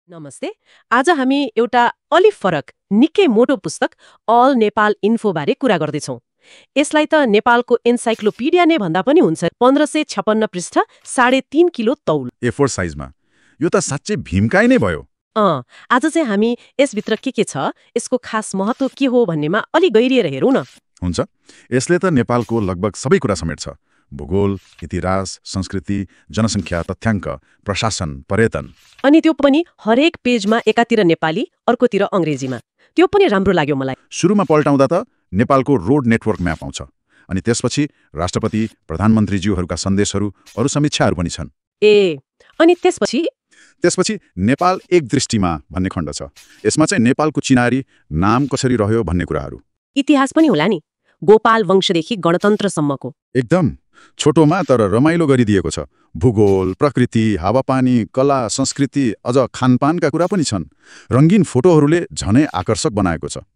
नमस्ते। आज हामी एउटा अलि फरक निकै मोटो पुस्तक अल नेपाल इन्फो बारे कुरा गर्दैछौँ। यसलाई त नेपालको एन्साइक्लोपिडिया नै भन्दा पनि हुन्छ। 1556 पृष्ठ 3.5 किलो तौल। A4 साइजमा यो त साँच्चै भीमकाय नै भयो। आज चाहिँ हामी यसभित्र के छ, यसको खास महत्व के हो भन्नेमा अलि गहिरिएर हेरौँ न। हुन्छ, यसले त नेपालको लगभग सबै कुरा समेट्छ। भूगोल, इतिहास, संस्कृति, जनसङ्ख्या, तथ्याङ्क, प्रशासन, पर्यटन। अनि त्यो पनि हरेक पेजमा एकातिर नेपाली, अर्कोतिर अङ्ग्रेजीमा। त्यो पनि राम्रो लाग्यो मलाई। सुरुमा पल्टाउँदा त नेपालको रोड नेटवर्क म्याप आउँछ, अनि त्यसपछि राष्ट्रपति, प्रधानमन्त्रीज्यूहरूका सन्देशहरू, अरू समीक्षाहरू पनि छन्। अनि त्यसपछि नेपाल एक दृष्टिमा भन्ने खण्ड छ। यसमा चाहिँ नेपालको चिनारी नाम कसरी रह्यो भन्ने कुराहरू। इतिहास पनि होला नि, गोपाल वंशदेखि गणतन्त्रसम्मको। एकदम छोटोमा तर रमाइलो गरिदिएको छ। भूगोल, प्रकृति, हावापानी, कला, संस्कृति, अझ खानपानका कुरा पनि छन्। रङ्गीन फोटोहरूले झनै आकर्षक बनाएको छ।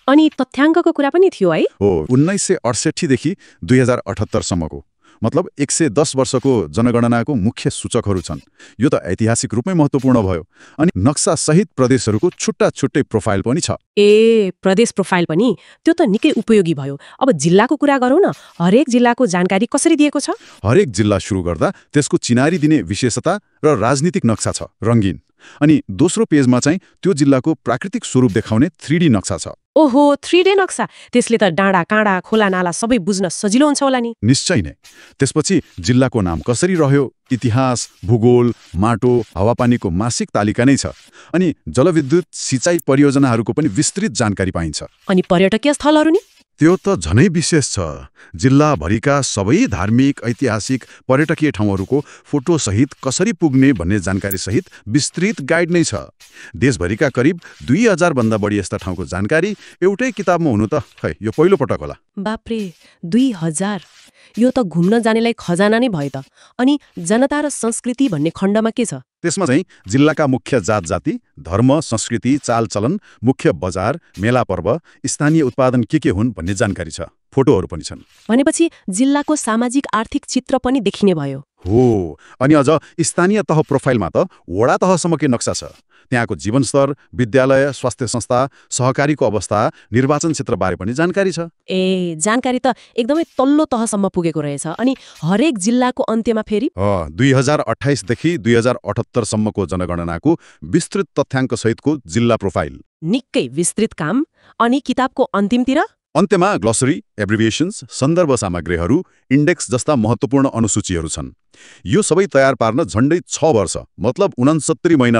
अनि तथ्याङ्कको कुरा पनि थियो है? हो, 1968 देखि 2078 सम्मको, मतलब 110 वर्षको जनगणनाको मुख्य सूचकहरू छन्। यो त ऐतिहासिक रूपमै महत्त्वपूर्ण भयो। अनि नक्सा सहित प्रदेशहरूको छुट्टा छुट्टै प्रोफाइल पनि छ। प्रदेश प्रोफाइल पनि? त्यो त निकै उपयोगी भयो। अब जिल्लाको कुरा गरौँ न। हरेक जिल्लाको जानकारी कसरी दिएको छ? हरेक जिल्ला सुरु गर्दा त्यसको चिनारी दिने विशेषता र राजनीतिक नक्सा छ, रङ्गीन। अनि दोस्रो पेजमा चाहिँ त्यो जिल्लाको प्राकृतिक स्वरूप देखाउने 3D नक्सा छ। ओहो, 3D नक्सा! त्यसले त डाँडा, काँडा, खोला, नाला सबै बुझ्न सजिलो हुन्छ होला नि? निश्चय नै। त्यसपछि जिल्लाको नाम कसरी रह्यो, इतिहास, भूगोल, माटो, हावापानीको मासिक तालिका नै छ। अनि जलविद्युत, सिँचाइ परियोजनाहरूको पनि विस्तृत जानकारी पाइन्छ। अनि पर्यटकीय स्थलहरू नि? त्यो त झनै विशेष छ। जिल्लाभरिका सबै धार्मिक, ऐतिहासिक, पर्यटकीय ठाउँहरूको फोटोसहित कसरी पुग्ने भन्ने जानकारीसहित विस्तृत गाइड नै छ। देशभरिका करिब 2000 भन्दा बढी यस्ता ठाउँको जानकारी एउटै किताबमा हुनु त यो पहिलो पटक होला। बाप्रे, 2000! यो त घुम्न जानेलाई खजाना नै भयो त। अनि जनता र संस्कृति भन्ने खण्डमा के छ? त्यसमा चाहिँ जिल्लाका मुख्य जात जाति, धर्म, संस्कृति, चालचलन, मुख्य बजार, मेला पर्व, स्थानीय उत्पादन के हुन् भन्ने जानकारी छ। फोटोहरू पनि छन्। भनेपछि जिल्लाको सामाजिक आर्थिक चित्र पनि देखिने भयो। हो, अनि अझ स्थानीय तह प्रोफाइलमा त वडा तहसम्मकै नक्सा छ। त्यहाँको जीवनस्तर, विद्यालय, स्वास्थ्य संस्था, सहकारीको अवस्था, निर्वाचन क्षेत्रबारे पनि जानकारी छ। जानकारी त एकदमै तल्लो तहसम्म पुगेको रहेछ। अनि हरेक जिल्लाको अन्त्यमा फेरि 2028 देखि 2078 सम्मको जनगणनाको विस्तृत तथ्याङ्क सहितको जिल्ला प्रोफाइल। निकै विस्तृत काम। अनि किताबको अन्तिमतिर? अन्त्यमा ग्लोसरी, एब्रिभिएशन्स, सन्दर्भ सामग्रीहरू, इन्डेक्स जस्ता महत्त्वपूर्ण अनुसूचीहरू छन्। यो सबै तयार पार्न झन्डै 6 वर्ष, मतलब 69 महिना